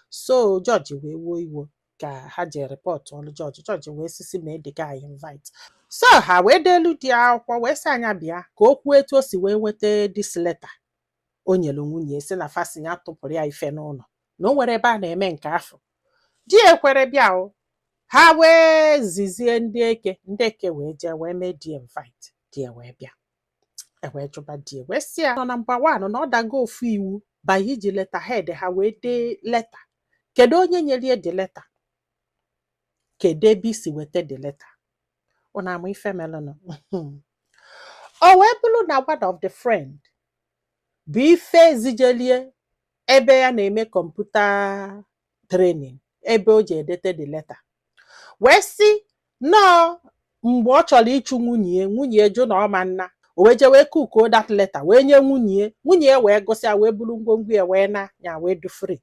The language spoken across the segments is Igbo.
So judge wee wuo iwo ka ha ji report ọlụ judge. Judge wee sisi ma the guy invite. So ha wee deelu di akwụkwọ, wee sị anya bịa ka o kwuo etu o si wee nweta this letter o nyere nwunye, si na fasi ya tụpụrụ ya ife n'ụlọ, na o nwere ebe a na-eme nke afọ. Di ya ekwere bịa o. Ha wee zizie ndị eke, ndị eke wee jee wee mee di invite. Di ya wee bịa. E wee jụba di ya, wee sị ya nọ number one, na ọ dago ofu iwu by iji letterhead ha wee dee letter. Kedu onye nyere ya the letter? Kedu ebe isi weta the letter? Unu ama ife melụnụ? O wee bụrụ na one of the friend bụ ife zijelie ebe ya na-eme computer training, ebe o ji edete the letter, wee sị nọọ mgbe ọ chọrọ ịchụ nwunye ya, nwunye ya jụ na ọ ma nna, o wee jee wee kukuo that letter wee nye nwunye ya. Nwunye ya wee gụsịa, wee buru ngwongwo ya wee na ya, wee du free.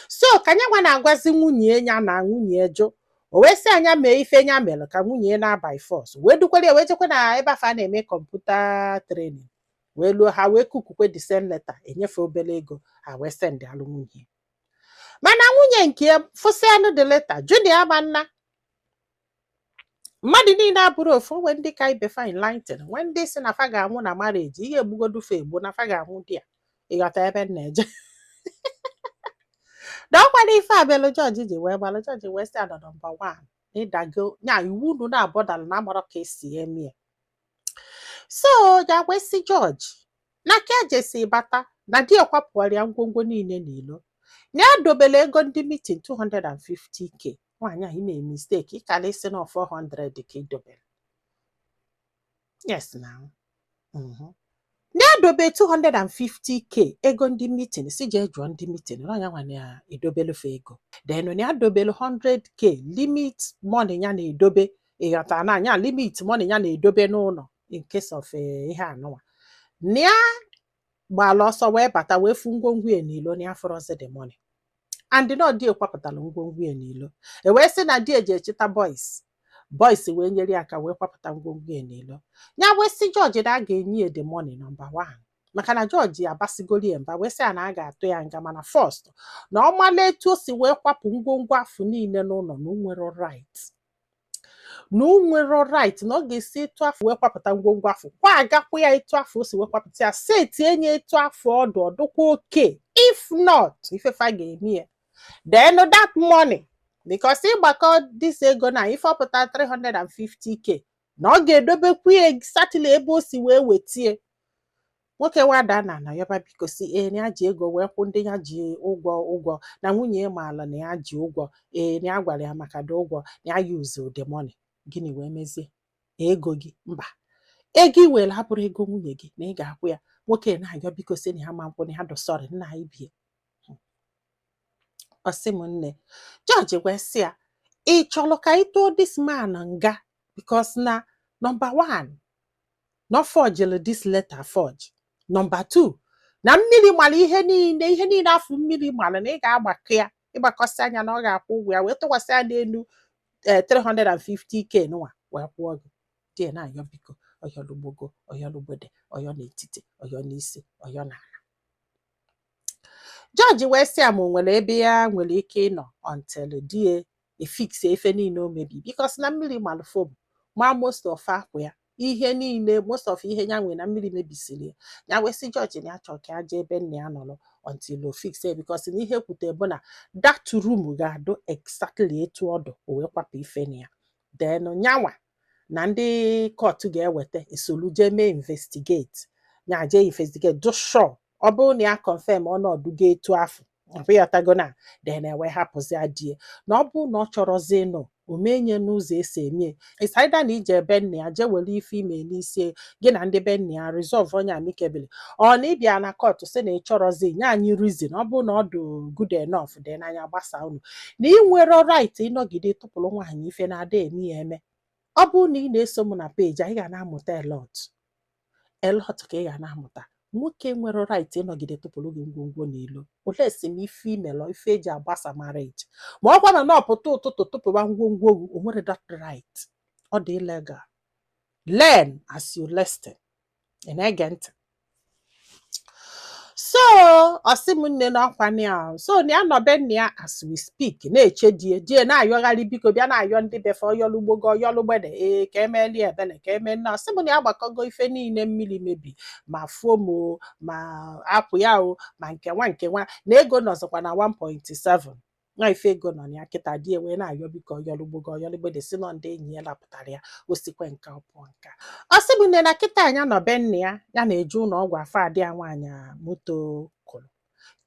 So ka nya nwa na-agwazi nwunye ya na nwunye ya jụ, o wee sị anya mee ife nya mere ka nwunye ya na by force wee dukwere ya wee jekwe na ebe afọ a na-eme computer training, wee luo, ha wee kukukwe the same letter, enyefe obere ego, ha wee send alụ nwunye. Mana nwunye nke ya fụsịanụ the letter, jụ na ya ma nna. Mmadụ niile abụrụ ofu. Onwe ndị ka ibe fa enlighten, nwee ndị si na fa ga-anwụ na marriage, ihe egbugodu fa egbu na fa ga-anwụ di ya. Ịghọta ebe m na-eje? Na ọkwado ife a belụ judge ji wee gbalụ. Judge wee sị anọ number one, na ịdago nya iwu unu na-abọdalụ na amarọ ka esi eme ya. So ya wee sị judge na ka ejesi bata na di ya kwapụrụ ya ngwongwo niile n'ilo, na ya dobere ego ndị meeting 250K. Nwaanyị a, ime mistake, ịkara isi na 400 ka idobere. Yes now. Na ya dobe 250K ego ndị meeting, si jee jụọ ndị meeting na ọnya nwa na edobelufe ego. Then na ya dobelu 100K limit money ya na-edobe, ịghọta, na anya limit money ya na-edobe n'ụlọ in case of ihe anụnwa. Na ya gbala ọsọ wee bata, wee fu ngwongwo ya n'ilo, na ya fọrọzi the money, and na di kwapụtara ngwongwo ya n'ilo. E wee sị na di eji echita boys, boys wee nyere ya aka wee kwapụta ngwongwo ya n'ilo. Ya wee sị judge na a ga-enye ya the money, number one, maka na judge abasigoli ya mba, wee sị ya na a ga-atụ ya nga, mana first na ọ mala etu o si wee kwapụ ngwongwo afọ niile n'ụlọ, na o nwere right, na o nwere right, na ọ ga-esi etu afọ wee kwapụta ngwongwo afọ kwa agakwa ya etu afọ o si wee kwapụta ya, setie nye etu afọ ọdụ ọdụkwa oke. If not, ifefa ga-eme ya, then that money, because ịgbakọ this ego na ife ọpụta 350K, na ọ ga-edobekwu ya exactly ebe o si wee wetie. Nwoke wada na na yọba biko, si ee, na ya ji ego wee kwụ ndị ya ji ụgwọ ụgwọ, na nwunye ya maala na ya ji ụgwọ, ee, na ya gwara ya maka dị ụgwọ, na ya use the money. Gịnị wee mezie ego gị? Mba, ego i were abụrụ ego nwunye gị, na ị ga-akwụ ya. Nwoke na-ayọ biko, si na ya ma nkwụ, na ya dụ sorry, nna anyị bie. Ọ sị m nne, judge wee sị ya, ị chọrọ ka ị tụọ this man nga, because na number one, na ọ forged this letter forge, number two, na mmiri mara ihe niile, ihe niile afọ mmiri mara, na ị ga-agbakọ ya, ịgbakọsị anya na ọ ga-akwụ ụgwọ ya, wee tụkwasị ya n'elu ee 350K nụwa wee kwụọ gị. Di ya na-ayọ biko, ọyọlugbogo, ọyọlugbede, ọyọ n'etiti, ọyọ n'isi, ọyọ n'ala. Judge wee sị ya ma o nwere ebe ya nwere ike ịnọ until di ya efix efe niile o mebi, because na mmiri malụ foam ma most of akwa ya, ihe niile, most of ihe ya nwere, na mmiri mebisiri ya. Ya wee sị judge na ya chọrọ ka ya jee ebe nna ya nọrọ until o fix ya, because na ihe kwute bụ na that room ga-adụ exactly etu ọ dụ o wee kwapụ ife na ya. Then nyanwa na ndị court ga-eweta esolu jee mee investigate, ya jee investigate, do sure ọ bụrụ na ya confirm ọnọdụ ga etu afọ ọbụghọtago na then ewe hapụzi die. Na ọ bụrụ na ọ chọrọzi ịnụ omenye n'ụzọ esi eme, it's either na ije ebe nna ya jee were ife ime n'isi gị na ndị be nna ya resolve onye amicably, ọ na ịbịa na court sị na ị chọrọzi, nye anyị reason. Ọ bụrụ na ọ dị good enough, then anyị agbasa unu. Na ị nwere right ịnọgide tụpụrụ nwaanyị ife na-ada eme ya eme. Ọ bụrụ na ị na-eso m na page anyị, ga na-amụta a lot, a lot ka ị ga na-amụta. Nwoke nwere right ịnọgide tụpụrụ gị ngwongwo n'ilo, olee si m ife imelọ ife eji agbasa marriage, ma ọ kwa na ọpụta ụtụtụ tụpụba ngwongwo gị, o nwere that right. Ọ dị illegal. Learn as you listen. Ị na-ege ntị? So So ọ sị m, nne, na ọkwa ya. So na ya nọ be nna ya as we speak, na-eche die die, na-ayọgharị, biko bịa, na-ayọ ndị befe ọyọlugbogo, ọyọlugbede, ee, ka emeeli ebele, ka eme nna. Ọ sị m na ya gbakọgo ife niile mmiri mebi, ma foam o, ma apụ ya o, ma nke nwa nke nwa, na ego nọzikwa na 1.7 nwa ife ego nọ na ya kịta. Di wee na-ayọ, biko, ọyọlugbogo, ọyọlugbede, si nọ ndị enyi ya lapụtara ya, o sikwe nke ọ pụọ nka. Ọ sị m, nne, na kịta anya nọ be nna ya, ya na-eje ụlọ ọgwụ afọ adị ya nwaanyị moto kụrụ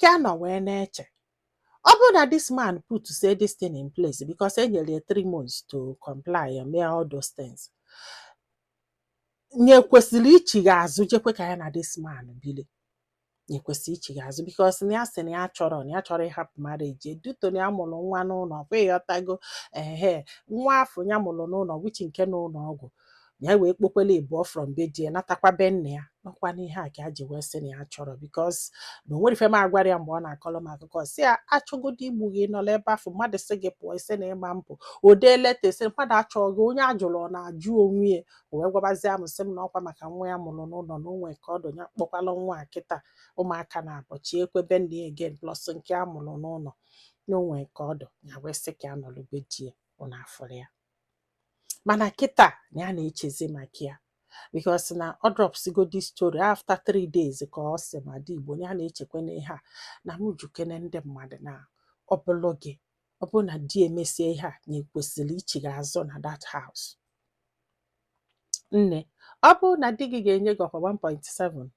ka a nọ wee na-eche. Ọ bụrụ na this man put say this thing in place, because e nyere ya 3 months to comply and mee all those things, nye kwesịrị ichigha azụ jekwe ka ya na this man bili. Nye kwesịrị ichigha azụ because na ya sị na ya chọrọ ịhapụ marriage duto na ya mụrụ nwa n'ụlọ. Kwa ịghọtago? Ehe, nwa afọ ya mụrụ n'ụlọ, which nke n'ụlọ ọgwụ ya wee kpokwele ịbụọ from be di ya, natakwa be nna ya nọkwa n'ihe a ka ya ji wee sị na ya chọrọ, because na o nwere ife m agwara ya mgbe ọ na-akọrọ m akụkọ, si ya achọgodo igbu gị nọrọ ebe afọ, mmadụ sị gị pụọ, isi na ịma mpụ o dee leta sị mmadụ achọghị gị, onye ajụrụ ọ na-ajụ onwe ya. O wee gwabazie m, sị m na ọkwa maka nwa ya mụrụ n'ụlọ, na o nwee ka ọdụ ya kpọkwalụ nwa a kịta, ụmụaka na-abọchi ekwebe nna ya again, plus nke a mụrụ n'ụlọ, na o nwee ka ọdụ ya, wee sị ka ya nọrọ be di ya. Ụnụ afụrụ ya? Mana kịta na ya na-echezi maka ya, because na ọ dropsigo this story after 3 days ka ọ sị ma dị Igbo na ya na-echekwa n'ihe a na m jukene ndị mmadụ na ọ bụlụ gị, ọ bụrụ na di emesie ihe a, na ekwesịrị ichigha azụ na that house. Nne, ọ bụrụ na di gị ga-enye gị ọkwa 1.7,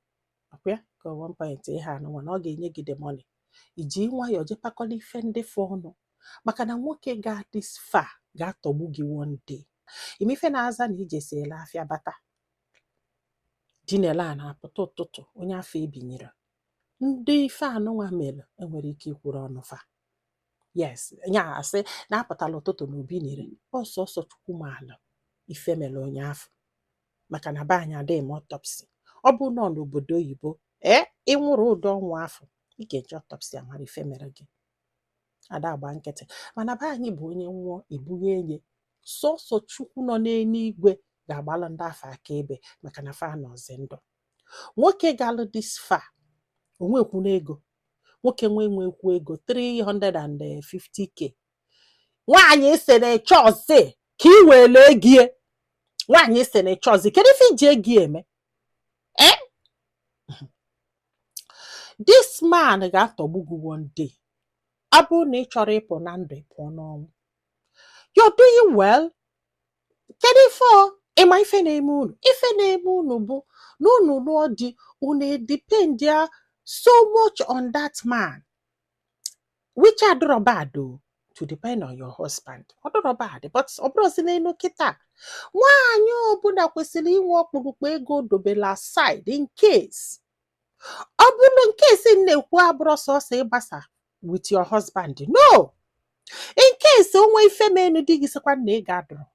ọkwa ya ka 1 point ihe anụnwa na ọ ga-enye gị the money, iji nwayọọ jepakọla ife ndị fọ ọnụ, maka na nwoke ga this far ga-atọgbu gị one day. Ime ife na-aza na ijesiela afịa bata dinele a na-apụta ụtụtụ, onye afọ ebinyere ndị ife anụnwa mere enwere ike ikwuru ọnụ fa. Yes, nya asị na-apụtala ụtụtụ na obi nire ọsọsọ Chukwu maala ife mere onye afọ, maka na be anyị adịghị m autopsy. Ọ bụ nọ n'obodo oyibo, ee, ịnwụrụ ụdọ ọnwụ afọ, ị ga-eji autopsy amara ife mere gị, ada agba nkịtị. Mana be anyị bụ onye nwụọ ebughe enye, sọsọ Chukwu nọ n'eluigwe ga-agbalụ ndị afọ akaebe, maka na fa nọzi ndụ. Nwoke galụ this far, onwekwuna ego, nwoke nwe nwekwu ego 350K, nwaanyị isi na ịchọzi ka ị were ego, nwaanyị isi na ịchọzi, kedu ife iji ego eme? Eh, this man ga-atọgbu gị one day. Ọ bụrụ na ị chọrọ ịpụ na ndụ, ị pụọ n'ọnwụ. You're doing well. Kedu ife ọ ịma ife na-eme unu? Ife na-eme unu bụ na unu lụọ di, unu depend ya so much on that man, which adịrọ bad o, to depend on your husband ọ dịrọ bad, but ọ bụrụzi n'elu kịta, nwaanyị ọbụla kwesịrị inwe ọkpụrụkpụ ego dobere aside in case. Ọ bụrụ in case m na-ekwu abụrụ sọsọ ịgbasa with your husband, no, in case o nwee ife menu di gị sịkwa na ị ga-adọrọ,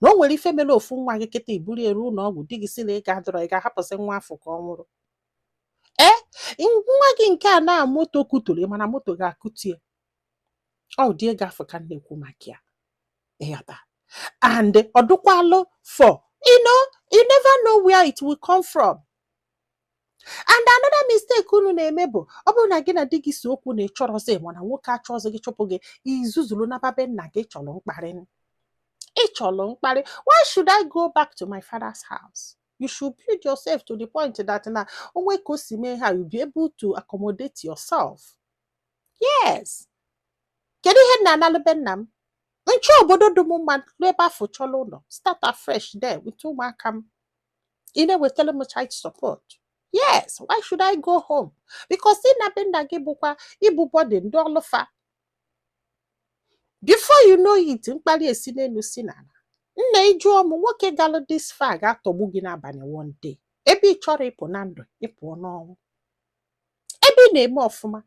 na o nwere ife mere ofu nwa gị kịta, iburu eru ụlọ ọgwụ, di gị sị na ị ga-adọrọ, ị ga-ahapụsị nwa afọ ka ọ nwụrụ? Ee, nwa gị nke a na moto kuturu, mana moto ga-akụtu ya, ọ ụdị ego afọ ka m na-ekwu maka ya, ịghọta? And ọ dụkwalụ for you never know where it will come from. And another mistake unu na-eme bụ, ọ bụrụ na gị na di gị si okwu na ị chọrọzi, mana nwoke achọzi gị, chụpụ gị, izuzulu na be nna gị. Chọrọ mkparị, ị chọrọ mkparị. Why should I go back to my father's house? You should build yourself to the point that na onwe ka o si mee ha, you be able to accommodate yourself. Yes, kedu ihe m na-analụ be nna m? Nche obodo dị m mma n'ebe afọ, chọrọ ụlọ, start afresh there with ụmụaka m. Ị na-ewetara m child support. Yes, why should I go home? Because ị na be nna gị bụkwa ịbụ body ndị ọlụfa. Before you know it, mkparị esi n'elu si n'ala. Nna, ịjụọ m, nwoke galụ this far ga-atọgbu gị n'abalị one day. Ebe ị chọrọ ịpụ na ndụ, ịpụọ n'ọnwụ. Ebe ị na-eme ọfụma,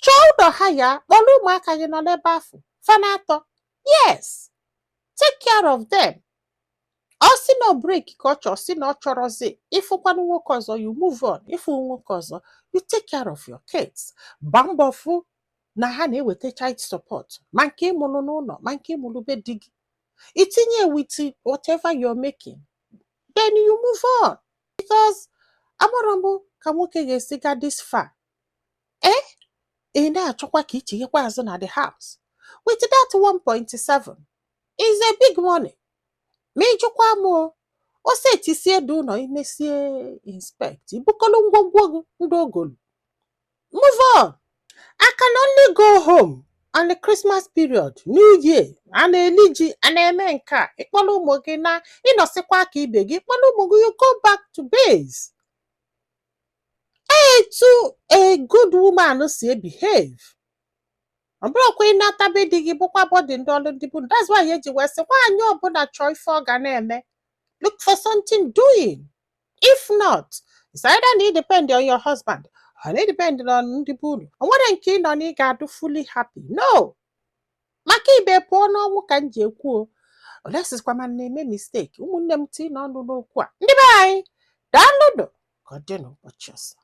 chọọ ụlọ ha ya, kpọrọ ụmụaka gị nọ n'ebe afọ fa na-atọ. Yes, take care of them. Ọ sị na break ka ọ chọọ, sị na ọ chọrọzi ịfụkwanụ nwoke ọzọ, you move on. Ịfụ nwoke ọzọ, you take care of your kids. Gbaa mbọ fụ na ha na-eweta child support, ma nke ịmụrụ n'ụlọ, ma nke ịmụrụ be di gị, itinye with whatever you're making, then you move on, because amụrụ m ka nwoke ga-esi ga this far. Ee, ị na-achọkwa ka ichighekwa azụ na the house with that 1.7 is a big money. Ma ịjụkwa m, o setisie dị ụlọ, imesie inspect, ibukọlụ ngwongwo gị ndị ogolu, move on. I can only go home on the Christmas period, New Year, a na-eli ji, a na-eme nke a. Ịkpọrọ ụmụ gị na ịnọsịkwa aka ibe gị, ịkpọrọ ụmụ gị, you go back to base. Etu a good woman si behave, ọ bụrụkwa ịnata be di gị bụkwa bọdị ndị ọlụ ndị bụ. That's why eji wee sị nwaanyị ọbụla chọọ ife ọ ga na-eme, look for something doing. If not, it's either na depend on your husband or na depend on ndị bụ unu. O nwere nke ị nọ na ị ga-adụ fully happy? No. Maka ibe pụọ n'ọnwụ ka m ji ekwu o olesikwa ma na-eme mistake. Ụmụnne m, tii n'ọnụ n'okwu a. Ndị be anyị, daalụnụ. Ka ọ dị n'ụbọchị ọzọ.